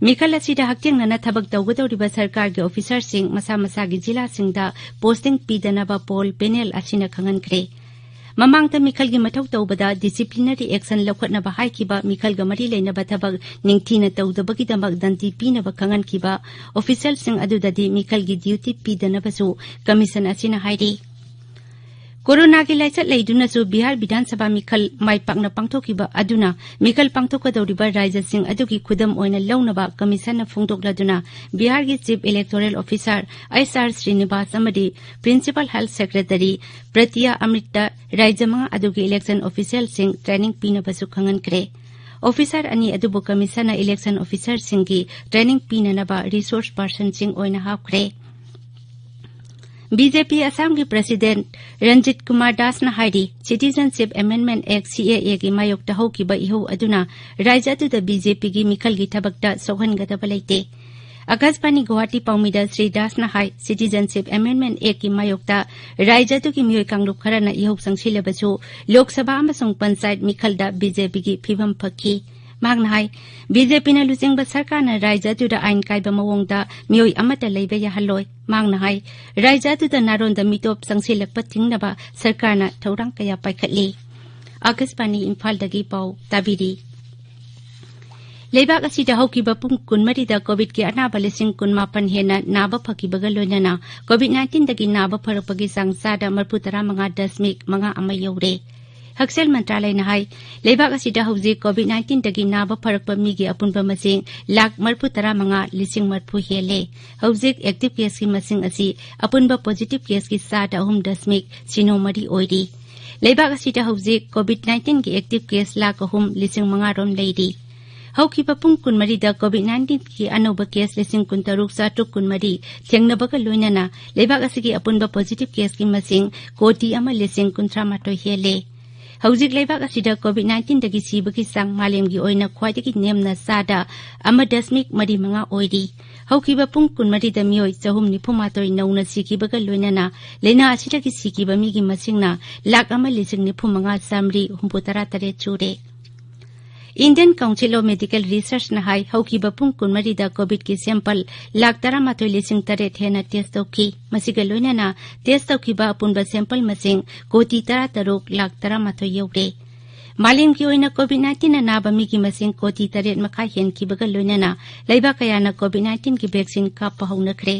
ꯃꯤꯈꯜ ꯑꯁꯤꯗ ꯍꯛꯊꯦꯡꯅꯅ ꯊꯕꯛ ꯇꯧꯒꯗꯧꯔꯤꯕ ꯁꯔꯀꯥꯔꯒꯤ ꯑꯣꯐꯤꯁꯥꯔꯁꯤꯡ ꯃꯁꯥ ꯃꯁꯥꯒꯤ ꯖꯤꯂꯥꯁꯤꯡꯗ ꯄꯣꯁꯇꯤꯡ ꯄꯤꯗꯅꯕ ꯄꯣꯜ ꯄꯦꯅꯦꯜ ꯑꯁꯤꯅ ꯈꯪꯍꯟꯈ꯭ꯔꯦ꯫ ꯃꯃꯥꯡꯗ ꯃꯤꯈꯜꯒꯤ ꯃꯊꯧ ꯇꯧꯕꯗ ꯗꯤꯁꯤꯄ꯭ꯂꯤꯅꯔꯤ ꯑꯦꯛꯁꯟ ꯂꯧꯈꯠꯅꯕ ꯍꯥꯏꯈꯤꯕ ꯃꯤꯈꯜꯒ ꯃꯔꯤ ꯂꯩꯅꯕ ꯊꯕꯛ ꯅꯤꯡꯊꯤꯅ ꯇꯧꯗꯕꯒꯤꯗꯃꯛ ꯗꯟꯗꯤ ꯄꯤꯅꯕ ꯈꯪꯍꯟꯈꯤꯕ ꯑꯣꯐꯤꯁꯤꯌꯦꯜꯁꯤꯡ ꯑꯗꯨꯗꯗꯤ ꯃꯤꯈꯜꯒꯤ ꯗ꯭ꯌꯨꯇꯤ ꯄꯤꯗꯅꯕꯁꯨ ꯀꯃꯤꯁꯟ ꯑꯁꯤꯅ ꯍꯥꯏꯔꯤ꯫ ꯀꯣꯔꯣꯅꯥꯒꯤ ꯂꯥꯏꯆꯠ ꯂꯩꯗꯨꯅꯁꯨ ꯕꯤꯍꯥꯔ ꯕꯤꯙꯥꯟ ꯁꯚꯥ ꯃꯤꯈꯜ ꯃꯥꯏ ꯄꯥꯛꯅ ꯄꯥꯡꯊꯣꯛꯈꯤꯕ ꯑꯗꯨꯅ ꯃꯤꯈꯜ ꯄꯥꯡꯊꯣꯛꯀꯗꯧꯔꯤꯕ ꯔꯥꯖ꯭ꯌꯁꯤꯡ ꯑꯗꯨꯒꯤ ꯈꯨꯗꯝ ꯑꯣꯏꯅ ꯂꯧꯅꯕ ꯀꯃꯤꯁꯟꯅ ꯐꯣꯡꯗꯣꯛꯂꯗꯨꯅ ꯕꯤꯍꯥꯔꯒꯤ Chief Electoral Officer S R Srinivas ꯑꯃꯗꯤ Principal Health Secretary Pratiya Amrit ꯔꯥꯖ꯭ꯌ ꯃꯉꯥ ꯑꯗꯨꯒꯤ election officialꯁꯤꯡ training ꯄꯤꯅꯕꯁꯨ ꯈꯪꯍꯟꯈ꯭ꯔꯦ꯫ Officer ꯑꯅꯤ ꯑꯗꯨꯕꯨ ꯀꯃꯤꯁꯟꯅ election officerꯁꯤꯡꯒꯤ training ꯄꯤꯅꯅꯕ resource personꯁꯤꯡ ꯑꯣꯏꯅ ꯍꯥꯞꯈ꯭ꯔꯦ꯫ ꯕꯤ ꯖꯦ ꯄꯤ ꯑꯁꯥꯝꯒꯤ President ꯔꯟꯖꯤꯠ ꯀꯨꯃꯥꯔ ꯗꯥꯁꯅ ꯍꯥꯏꯔꯤ, Citizenship Amendment Act, C A Aꯒꯤ ꯃꯥꯌꯣꯛꯇ ꯍꯧꯈꯤꯕ ꯏꯍꯧ ꯑꯗꯨꯅ ꯔꯥꯖ꯭ꯌ ꯑꯗꯨꯗ ꯕꯤ ꯖꯦ ꯄꯤꯒꯤ ꯃꯤꯈꯜꯒꯤ ꯊꯕꯛꯇ ꯁꯣꯛꯍꯟꯒꯗꯕ ꯂꯩꯇꯦ꯫ ꯑꯀꯥꯁꯕꯥꯅꯤ ꯒꯨꯋꯥꯍꯥꯇꯤ ꯄꯥꯎꯃꯤꯗ ꯁ꯭ꯔꯤ ꯗꯥꯁꯅ ꯍꯥꯏ, Citizenship Amendment Actꯀꯤ ꯃꯥꯌꯣꯛꯇ ꯔꯥꯖ꯭ꯌ ꯑꯗꯨꯒꯤ ꯃꯤꯑꯣꯏ ꯀꯥꯡꯂꯨꯞ ꯈꯔꯅ ꯏꯍꯧ ꯆꯪꯁꯤꯜꯂꯕꯁꯨ ꯂꯣꯛ ꯁꯚꯥ ꯑꯃꯁꯨꯡ ꯄꯟꯆꯥꯌꯠ ꯃꯤꯈꯜꯗ ꯕꯤ ꯖꯦ ꯄꯤꯒꯤ ꯐꯤꯕꯝ ꯐꯈꯤ꯫ ꯃꯍꯥꯛꯅ ꯍꯥꯏ, ꯕꯤ ꯖꯦ ꯄꯤꯅ ꯂꯨꯆꯤꯡꯕ ꯁꯔꯀꯥꯔꯅ ꯔꯥꯖ꯭ꯌ ꯑꯗꯨꯗ ꯑꯥꯏꯟ ꯀꯥꯏꯕ ꯃꯑꯣꯡꯗ ꯃꯤꯑꯣꯏ ꯑꯃꯠꯇ ꯂꯩꯕ ꯌꯥꯍꯜꯂꯣꯏ꯫ ꯃꯍꯥꯛꯅ ꯍꯥꯏ, ꯔꯥꯖ꯭ꯌ ꯑꯗꯨꯗ ꯅꯥꯔꯣꯟꯗ ꯃꯤꯇꯣꯞ ꯆꯪꯁꯤꯜꯂꯛꯄ ꯊꯤꯡꯅꯕ ꯁꯔꯀꯥꯔꯅ ꯊꯧꯔꯥꯡ ꯀꯌꯥ ꯄꯥꯏꯈꯠꯂꯤ꯫ ꯑꯀꯥꯁꯕꯥꯅꯤ ꯏꯝꯐꯥꯜꯗꯒꯤ ꯄꯥꯎ ꯇꯥꯕꯤꯔꯤ꯫ ꯂꯩꯕꯥꯛ ꯑꯁꯤꯗ ꯍꯧꯈꯤꯕ ꯄꯨꯡ ꯀꯨꯟꯃꯔꯤꯗ ꯀꯣꯚꯤꯗꯀꯤ ꯑꯅꯥꯕ ꯂꯤꯁꯤꯡ ꯀꯨꯟꯃꯥꯄꯟ ꯍꯦꯟꯅ ꯅꯥꯕ ꯐꯈꯤꯕꯒ ꯂꯣꯏꯅꯅ ꯀꯣꯚꯤꯗ ꯅꯥꯏꯟꯇꯤꯟꯗꯒꯤ ꯅꯥꯕ ꯐꯔꯛꯄꯒꯤ ꯆꯥꯡ ꯆꯥꯗ ꯃꯔꯤꯐꯨ ꯇꯔꯥꯃꯉꯥ ꯗꯁꯃꯤꯛ ꯃꯉꯥ ꯑꯃ ꯌꯧꯔꯦ꯫ ꯍꯛꯁꯦꯜ ꯃꯟꯇ꯭ꯔꯥꯂꯌꯅ ꯍꯥꯏ, ꯂꯩꯕꯥꯛ ꯑꯁꯤꯗ ꯍꯧꯖꯤꯛ ꯀꯣꯚꯤꯗ ꯅꯥꯏꯟꯇꯤꯟꯗꯒꯤ ꯅꯥꯕ ꯐꯔꯛꯄ ꯃꯤꯒꯤ ꯑꯄꯨꯟꯕ ꯃꯁꯤꯡ ꯂꯥꯈ ꯃꯔꯤꯐꯨ ꯇꯔꯥꯃꯉꯥ ꯂꯤꯁꯤꯡ ꯃꯔꯤꯐꯨ ꯍꯦꯜꯂꯦ꯫ ꯍꯧꯖꯤꯛ active caseꯀꯤ ꯃꯁꯤꯡ ꯑꯁꯤ ꯑꯄꯨꯟꯕ positive caseꯀꯤ ꯆꯥꯗ ꯑꯍꯨꯝ ꯗꯁꯃꯤꯛ ꯁꯤꯅꯣ ꯃꯔꯤ ꯑꯣꯏꯔꯤ꯫ ꯂꯩꯕꯥꯛ ꯑꯁꯤꯗ ꯍꯧꯖꯤꯛ ꯀꯣꯚꯤꯗ ꯅꯥꯏꯟꯇꯤꯟꯒꯤ active case ꯂꯥꯈ ꯑꯍꯨꯝ ꯂꯤꯁꯤꯡ ꯃꯉꯥ ꯔꯣꯝ ꯂꯩꯔꯤ꯫ ꯍꯧꯈꯤꯕ ꯄꯨꯡ ꯀꯨꯟꯃꯔꯤꯗ ꯀꯣꯚꯤꯗ ꯅꯥꯏꯟꯇꯤꯟꯒꯤ ꯑꯅꯧꯕ case ꯂꯤꯁꯤꯡ ꯀꯨꯟꯇꯔꯨꯛ ꯆꯥꯇ꯭ꯔꯨꯛ ꯀꯨꯟꯃꯔꯤ ꯊꯦꯡꯅꯕꯒ ꯂꯣꯏꯅꯅ ꯂꯩꯕꯥꯛ ꯑꯁꯤꯒꯤ ꯑꯄꯨꯟꯕ positive caseꯀꯤ ꯃꯁꯤꯡ ꯀꯣꯇꯤ ꯑꯃ ꯂꯤꯁꯤꯡ ꯀꯨꯟꯊ꯭ꯔꯥ ꯃꯥꯊꯣꯏ ꯍꯦꯜꯂꯦ꯫ ꯍꯧꯖꯤꯛ ꯂꯩꯕꯥꯛ ꯑꯁꯤꯗ ꯀꯣꯚꯤꯗ ꯅꯥꯏꯟꯇꯤꯟꯗꯒꯤ ꯁꯤꯕꯒꯤ ꯆꯥꯡ ꯃꯥꯂꯦꯝꯒꯤ ꯑꯣꯏꯅ ꯈ꯭ꯋꯥꯏꯗꯒꯤ ꯅꯦꯝꯅ ꯆꯥꯗ ꯑꯃ ꯗꯁꯃꯤꯛ ꯃꯔꯤ ꯃꯉꯥ ꯑꯣꯏꯔꯤ꯫ ꯍꯧꯈꯤꯕ ꯄꯨꯡ ꯀꯨꯟꯃꯔꯤꯗ ꯃꯤꯑꯣꯏ ꯆꯍꯨꯝ ꯅꯤꯐꯨ ꯃꯥꯊꯣꯏ ꯅꯧꯅ ꯁꯤꯈꯤꯕꯒ ꯂꯣꯏꯅꯅ ꯂꯥꯏꯅꯥ ꯑꯁꯤꯗꯒꯤ ꯁꯤꯈꯤꯕ ꯃꯤꯒꯤ ꯃꯁꯤꯡꯅ ꯂꯥꯈ ꯑꯃ ꯂꯤꯁꯤꯡ ꯅꯤꯐꯨ ꯃꯉꯥ ꯆꯥꯃꯔꯤ ꯍꯨꯝꯐꯨ ꯇꯔꯥ ꯇꯔꯦꯠ ꯁꯨꯔꯦ꯫ Indian Council of Medical Researchꯅ ꯍꯥꯏ, ꯍꯧꯈꯤꯕ ꯄꯨꯡ ꯀꯨꯟꯃꯔꯤꯗ ꯀꯣꯚꯤꯗꯀꯤ sample ꯂꯥꯈ ꯇꯔꯥꯃꯥꯊꯣꯏ ꯂꯤꯁꯤꯡ ꯇꯔꯦꯠ ꯍꯦꯟꯅ test ꯇꯧꯈꯤ꯫ ꯃꯁꯤꯒ ꯂꯣꯏꯅꯅ test ꯇꯧꯈꯤꯕ ꯑꯄꯨꯟꯕ sample ꯃꯁꯤꯡ ꯀꯣꯇꯤ ꯇꯔꯥꯇꯔꯨꯛ ꯂꯥꯈ ꯇꯔꯥꯃꯥꯊꯣꯏ ꯌꯧꯔꯦ꯫ ꯃꯥꯂꯦꯝꯒꯤ ꯑꯣꯏꯅ ꯀꯣꯚꯤꯗ ꯅꯥꯏꯟꯇꯤꯟꯅ ꯅꯥꯕ ꯃꯤꯒꯤ ꯃꯁꯤꯡ ꯀꯣꯇꯤ ꯇꯔꯦꯠ ꯃꯈꯥꯏ ꯍꯦꯟꯈꯤꯕꯒ ꯂꯣꯏꯅꯅ ꯂꯩꯕꯥꯛ ꯀꯌꯥꯅ ꯀꯣꯚꯤꯗ ꯅꯥꯏꯟꯇꯤꯟꯒꯤ ꯚꯦꯛꯁꯤꯟ ꯀꯥꯞꯄ ꯍꯧꯅꯈ꯭ꯔꯦ꯫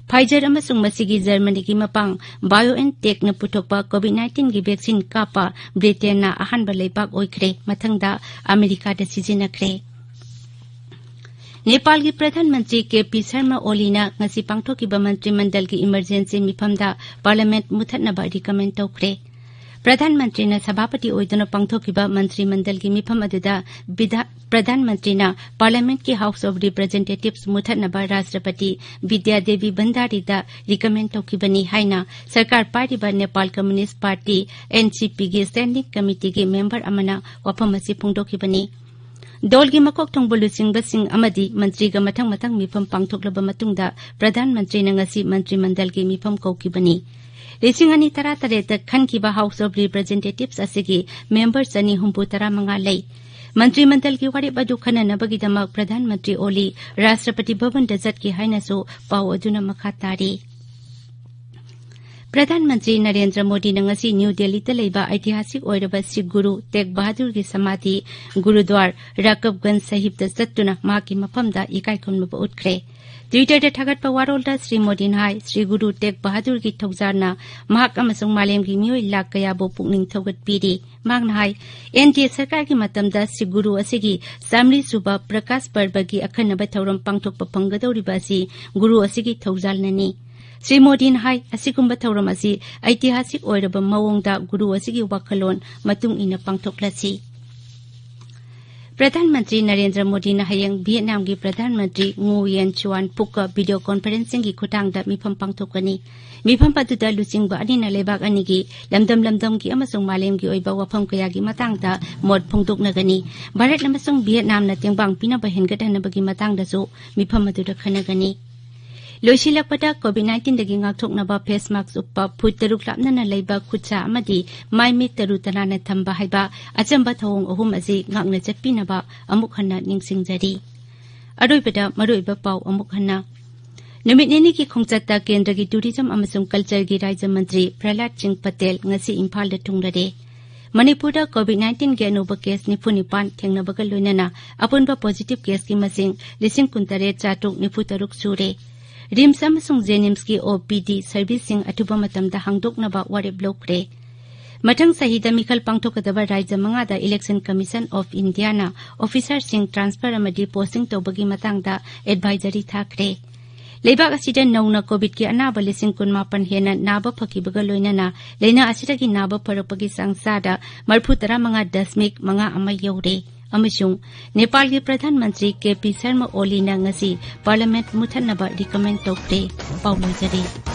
ꯐꯥꯏꯖꯔ ꯑꯃꯁꯨꯡ ꯃꯁꯤꯒꯤ ꯖꯔꯃꯅꯤꯒꯤ ꯃꯄꯥꯡ ꯕꯥꯏꯑꯣꯑꯦꯟꯇꯦꯛꯅ ꯄꯨꯊꯣꯛꯄ ꯀꯣꯚꯤꯗ ꯅꯥꯏꯟꯇꯤꯟꯒꯤ ꯚꯦꯛꯁꯤꯟ ꯀꯥꯞꯄ ꯕ꯭ꯔꯤꯇꯦꯟꯅ ꯑꯍꯥꯟꯕ ꯂꯩꯕꯥꯛ ꯑꯣꯏꯈ꯭ꯔꯦ꯫ ꯃꯊꯪꯗ ꯑꯃꯦꯔꯤꯀꯥꯗ ꯁꯤꯖꯤꯟꯅꯈ꯭ꯔꯦ꯫ ꯅꯦꯄꯥꯜꯒꯤ ꯄ꯭ꯔꯙꯥꯟ ꯃꯟꯇ꯭ꯔꯤ ꯀꯦ ꯄꯤ ꯁꯔꯃ ꯑꯣꯂꯤꯅ ꯉꯁꯤ ꯄꯥꯡꯊꯣꯛꯈꯤꯕ ꯃꯟꯇ꯭ꯔꯤ ꯃꯟꯗꯜꯒꯤ ꯏꯃꯔꯖꯦꯟꯁꯤ ꯃꯤꯐꯝꯗ ꯄꯥꯔꯂꯤꯌꯥꯃꯦꯟꯠ ꯃꯨꯊꯠꯅꯕ ꯔꯤꯀꯃꯦꯟ ꯇꯧꯈ꯭ꯔꯦ꯫ ꯄ꯭ꯔꯙꯥꯟ ꯃꯟꯇ꯭ꯔꯤꯅ ꯁꯚꯥꯄꯇꯤ ꯑꯣꯏꯗꯨꯅ ꯄꯥꯡꯊꯣꯛꯈꯤꯕ ꯃꯟꯇ꯭ꯔꯤ ꯃꯟꯗꯜꯒꯤ ꯃꯤꯐꯝ ꯑꯗꯨꯗ ꯕꯤꯙꯥ-, ꯄ꯭ꯔꯙꯥꯟ ꯃꯟꯇ꯭ꯔꯤꯅ ꯄꯥꯔꯂꯤꯌꯥꯃꯦꯟꯠꯀꯤ ꯍꯥꯎꯁ ꯑꯣꯐ ꯔꯤꯄ꯭ꯔꯖꯦꯟꯇꯦꯇꯤꯚꯁ ꯃꯨꯊꯠꯅꯕ ꯔꯥꯁꯇ꯭ꯔꯄꯇꯤ ꯕꯤꯗ꯭ꯌꯥ ꯗꯦꯕꯤ ꯚꯟꯗꯥꯔꯤꯗ ꯔꯤꯀꯃꯦꯟ ꯇꯧꯈꯤꯕꯅꯤ ꯍꯥꯏꯅ ꯁꯔꯀꯥꯔ ꯄꯥꯏꯔꯤꯕ Nepal communist party, N C ꯄꯤꯒꯤ ꯁ꯭ꯇꯦꯟꯗꯤꯡ ꯀꯃꯤꯇꯤꯒꯤ ꯃꯦꯝꯕꯔ ꯑꯃꯅ ꯋꯥꯐꯝ ꯑꯁꯤ ꯐꯣꯡꯗꯣꯛꯈꯤꯕꯅꯤ꯫ ꯗꯣꯜꯒꯤ ꯃꯀꯣꯛ ꯊꯣꯡꯕ ꯂꯨꯆꯤꯡꯕꯁꯤꯡ ꯑꯃꯗꯤ ꯃꯟꯇ꯭ꯔꯤꯒ ꯃꯊꯪ ꯃꯊꯪ ꯃꯤꯐꯝ ꯄꯥꯡꯊꯣꯛꯂꯕ ꯃꯇꯨꯡꯗ ꯄ꯭ꯔꯙꯥꯟ ꯃꯟꯇ꯭ꯔꯤꯅ ꯉꯁꯤ ꯃꯟꯇ꯭ꯔꯤ ꯃꯟꯗꯜꯒꯤ ꯃꯤꯐꯝ ꯀꯧꯈꯤꯕꯅꯤ꯫ ꯂꯤꯁꯤꯡ ꯑꯅꯤ ꯇꯔꯥꯇꯔꯦꯠꯇ ꯈꯟꯈꯤꯕ ꯍꯥꯎꯁ ꯑꯣꯐ ꯔꯤꯄ꯭ꯔꯖꯦꯟꯇꯦꯇꯤꯚꯁ ꯑꯁꯤꯒꯤ ꯃꯦꯝꯕꯔ ꯆꯅꯤ ꯍꯨꯝꯐꯨ ꯇꯔꯥꯃꯉꯥ ꯂꯩ꯫ ꯃꯟꯇ꯭ꯔꯤ ꯃꯟꯗꯜꯒꯤ ꯋꯥꯔꯦꯞ ꯑꯗꯨ ꯈꯟꯅꯅꯕꯒꯤꯗꯃꯛ ꯄ꯭ꯔꯙꯥꯟ ꯃꯟꯇ꯭ꯔꯤ ꯑꯣꯂꯤ ꯔꯥꯁꯇ꯭ꯔꯄꯇꯤ ꯚꯕꯟꯗ ꯆꯠꯈꯤ ꯍꯥꯏꯅꯁꯨ ꯄꯥꯎ ꯑꯗꯨꯅ ꯃꯈꯥ ꯇꯥꯔꯤ꯫ ꯄ꯭ꯔꯙꯥꯟ ꯃꯟꯇ꯭ꯔꯤ ꯅꯔꯦꯟꯗ꯭ꯔ ꯃꯣꯗꯤꯅ ꯉꯁꯤ ꯅ꯭ꯌꯨ ꯗꯦꯜꯂꯤꯗ ꯂꯩꯕ ꯑꯩꯇꯤꯍꯥꯁꯤꯛ ꯑꯣꯏꯔꯕ ꯁꯤꯈ ꯒꯨꯔꯨ ꯇꯦꯒ ꯕꯍꯥꯗꯨꯔꯒꯤ ꯁꯃꯥꯙꯤ ꯒꯨꯔꯨꯗ꯭ꯋꯥꯔ ꯔꯥꯀꯕꯒꯟꯖ ꯁꯥꯍꯤꯕꯇ ꯆꯠꯇꯨꯅ ꯃꯍꯥꯛꯀꯤ ꯃꯐꯝꯗ ꯏꯀꯥꯏ ꯈꯨꯝꯅꯕ ꯎꯠꯈ꯭ꯔꯦ꯫ ꯇ꯭ꯋꯤꯇꯔꯗ ꯊꯥꯒꯠꯄ ꯋꯥꯔꯣꯜꯗ ꯁ꯭ꯔꯤ ꯃꯣꯗꯤꯅ ꯍꯥꯏ, ꯁ꯭ꯔꯤ ꯒꯨꯔꯨ ꯇꯦꯒ ꯕꯍꯥꯗꯨꯔꯒꯤ ꯊꯧꯖꯥꯜꯅ ꯃꯍꯥꯛ ꯑꯃꯁꯨꯡ ꯃꯥꯂꯦꯝꯒꯤ ꯃꯤꯑꯣꯏ ꯂꯥꯈ ꯀꯌꯥꯕꯨ ꯄꯨꯛꯅꯤꯡ ꯊꯧꯒꯠꯄꯤꯔꯤ꯫ ꯃꯍꯥꯛꯅ ꯍꯥꯏ, ꯑꯦꯟ ꯗꯤ ꯑꯦ ꯁꯔꯀꯥꯔꯒꯤ ꯃꯇꯝꯗ ꯁꯤꯈ ꯒꯨꯔꯨ ꯑꯁꯤꯒꯤ ꯆꯥꯃꯔꯤ ꯁꯨꯕ ꯄ꯭ꯔꯀꯥꯁ ꯄꯔꯕꯒꯤ ꯑꯈꯟꯅꯕ ꯊꯧꯔꯝ ꯄꯥꯡꯊꯣꯛꯄ ꯐꯪꯒꯗꯧꯔꯤꯕ ꯑꯁꯤ ꯒꯨꯔꯨ ꯑꯁꯤꯒꯤ ꯊꯧꯖꯥꯜꯅꯅꯤ꯫ ꯁ꯭ꯔꯤ ꯃꯣꯗꯤꯅ ꯍꯥꯏ, ꯑꯁꯤꯒꯨꯝꯕ ꯊꯧꯔꯝ ꯑꯁꯤ ꯑꯩꯇꯤꯍꯥꯁꯤꯛ ꯑꯣꯏꯔꯕ ꯃꯑꯣꯡꯗ ꯒꯨꯔꯨ ꯑꯁꯤꯒꯤ ꯋꯥꯈꯜꯂꯣꯟ ꯃꯇꯨꯡ ꯏꯟꯅ ꯄꯥꯡꯊꯣꯛꯂꯁꯤ꯫ ꯄ꯭ꯔꯙꯥꯟ ꯃꯟꯇ꯭ꯔꯤ ꯅꯔꯦꯟꯗ꯭ꯔ ꯃꯣꯗꯤꯅ ꯍꯌꯦꯡ ꯚꯤꯌꯦꯠꯅꯥꯝꯒꯤ ꯄ꯭ꯔꯙꯥꯟ ꯃꯟꯇ꯭ꯔꯤ ꯉꯨ ꯌꯦꯟ ꯆꯨꯋꯥꯟ ꯐꯨꯛꯀ ꯚꯤꯗꯤꯑꯣ ꯀꯣꯟꯐꯔꯦꯟꯁꯤꯡꯒꯤ ꯈꯨꯠꯊꯥꯡꯗ ꯃꯤꯐꯝ ꯄꯥꯡꯊꯣꯛꯀꯅꯤ꯫ ꯃꯤꯐꯝ ꯑꯗꯨꯗ ꯂꯨꯆꯤꯡꯕ ꯑꯅꯤꯅ ꯂꯩꯕꯥꯛ ꯑꯅꯤꯒꯤ ꯂꯝꯗꯝ ꯂꯝꯗꯝꯒꯤ ꯑꯃꯁꯨꯡ ꯃꯥꯂꯦꯝꯒꯤ ꯑꯣꯏꯕ ꯋꯥꯐꯝ ꯀꯌꯥꯒꯤ ꯃꯇꯥꯡꯗ ꯃꯣꯠ ꯐꯣꯡꯗꯣꯛꯅꯒꯅꯤ꯫ ꯚꯥꯔꯠ ꯑꯃꯁꯨꯡ ꯚꯤꯌꯦꯠꯅꯥꯝꯅ ꯇꯦꯡꯕꯥꯡ ꯄꯤꯅꯕ ꯍꯦꯟꯒꯠꯍꯟꯅꯕꯒꯤ ꯃꯇꯥꯡꯗꯁꯨ ꯃꯤꯐꯝ ꯑꯗꯨꯗ ꯈꯟꯅꯒꯅꯤ꯫ ꯂꯣꯏꯁꯤꯜꯂꯛꯄꯗ, ꯀꯣꯚꯤꯗ ꯅꯥꯏꯟꯇꯤꯟꯗꯒꯤ ꯉꯥꯛꯊꯣꯛꯅꯕ ꯐꯦꯁ ꯃꯥꯛꯁ ꯎꯞꯄ, ꯐꯨꯠ ꯇꯔꯨꯛ ꯂꯥꯞꯅꯅ ꯂꯩꯕ ꯈꯨꯠꯁꯥ ꯑꯃꯗꯤ ꯃꯥꯏ ꯃꯤꯠ ꯇꯔꯨ ꯇꯅꯥꯟꯅ ꯊꯝꯕ ꯍꯥꯏꯕ ꯑꯆꯝꯕ ꯊꯧꯑꯣꯡ ꯑꯍꯨꯝ ꯑꯁꯤ ꯉꯥꯛꯅ ꯆꯠꯄꯤꯅꯕ ꯑꯃꯨꯛ ꯍꯟꯅ ꯅꯤꯡꯁꯤꯡꯖꯔꯤ꯫ ꯑꯔꯣꯏꯕꯗ ꯃꯔꯨꯑꯣꯏꯕ ꯄꯥꯎ ꯑꯃꯨꯛ ꯍꯟꯅ꯫ ꯅꯨꯃꯤꯠ ꯅꯤꯅꯤꯒꯤ ꯈꯣꯡꯆꯠꯇ ꯀꯦꯟꯗ꯭ꯔꯒꯤ ꯇꯨꯔꯤꯖꯝ ꯑꯃꯁꯨꯡ ꯀꯜꯆꯔꯒꯤ ꯔꯥꯖ꯭ꯌ ꯃꯟꯇ꯭ꯔꯤ ꯄ꯭ꯔꯍꯂꯥꯗ ꯁꯤꯡ ꯄꯇꯦꯜ ꯉꯁꯤ ꯏꯝꯐꯥꯜꯗ ꯊꯨꯡꯂꯔꯦ꯫ ꯃꯅꯤꯄꯨꯔꯗ ꯀꯣꯚꯤꯗ ꯅꯥꯏꯟꯇꯤꯟꯒꯤ ꯑꯅꯧꯕ ꯀꯦꯁ ꯅꯤꯐꯨ ꯅꯤꯄꯥꯟ ꯊꯦꯡꯅꯕꯒ ꯂꯣꯏꯅꯅ ꯑꯄꯨꯟꯕ ꯄꯣꯖꯤꯇꯤꯚ ꯀꯦꯁꯀꯤ ꯃꯁꯤꯡ ꯂꯤꯁꯤꯡ ꯀꯨꯟꯇꯔꯦꯠ ꯆꯥꯇ꯭ꯔꯨꯛ ꯅꯤꯐꯨ ꯇꯔꯨꯛ ꯁꯨꯔꯦ꯫ ꯔꯤꯝꯁ ꯑꯃꯁꯨꯡ ꯖꯦꯅꯤꯝꯁꯀꯤ ꯑꯣ ꯄꯤ ꯗꯤ ꯁꯔꯚꯤꯁꯁꯤꯡ ꯑꯊꯨꯕ ꯃꯇꯝꯗ ꯍꯥꯡꯗꯣꯛꯅꯕ ꯋꯥꯔꯦꯞ ꯂꯧꯈ꯭ꯔꯦ꯫ ꯃꯊꯪ ꯆꯍꯤꯗ ꯃꯤꯈꯜ ꯄꯥꯡꯊꯣꯛꯀꯗꯕ ꯔꯥꯖ꯭ꯌ ꯃꯉꯥꯗ Election Commission of Indiaꯅ ꯑꯣꯐꯤꯁꯥꯔꯁꯤꯡ ꯇ꯭ꯔꯥꯟꯁꯐꯔ ꯑꯃꯗꯤ ꯄꯣꯁꯇꯤꯡ ꯇꯧꯕꯒꯤ ꯃꯇꯥꯡꯗ ꯑꯦꯗꯚꯥꯏꯖꯔꯤ ꯊꯥꯈ꯭ꯔꯦ꯫ ꯂꯩꯕꯥꯛ ꯑꯁꯤꯗ ꯅꯧꯅ ꯀꯣꯚꯤꯗꯀꯤ ꯑꯅꯥꯕ ꯂꯤꯁꯤꯡ ꯀꯨꯟꯃꯥꯄꯟ ꯍꯦꯟꯅ ꯅꯥꯕ ꯐꯈꯤꯕꯒ ꯂꯣꯏꯅꯅ ꯂꯥꯏꯅꯥ ꯑꯁꯤꯗꯒꯤ ꯅꯥꯕ ꯐꯔꯛꯄꯒꯤ ꯆꯥꯡ ꯆꯥꯗ ꯃꯔꯤꯐꯨ ꯇꯔꯥꯃꯉꯥ ꯗꯁꯃꯤꯛ ꯃꯉꯥ ꯑꯃ ꯌꯧꯔꯦ꯫ ꯑꯃꯁꯨꯡ ꯅꯦꯄꯥꯜꯒꯤ ꯄ꯭ꯔꯙꯥꯟ ꯃꯟꯇ꯭ꯔꯤ ꯀꯦ ꯄꯤ ꯁꯔꯃ ꯑꯣꯂꯤꯅ ꯉꯁꯤ ꯄꯥꯔꯂꯤꯌꯥꯃꯦꯟꯠ ꯃꯨꯠꯊꯠꯅꯕ ꯔꯤꯀꯃꯦꯟ ꯇꯧꯈ꯭ꯔꯦ꯫ ꯄꯥꯎ ꯂꯣꯏꯖꯔꯦ꯫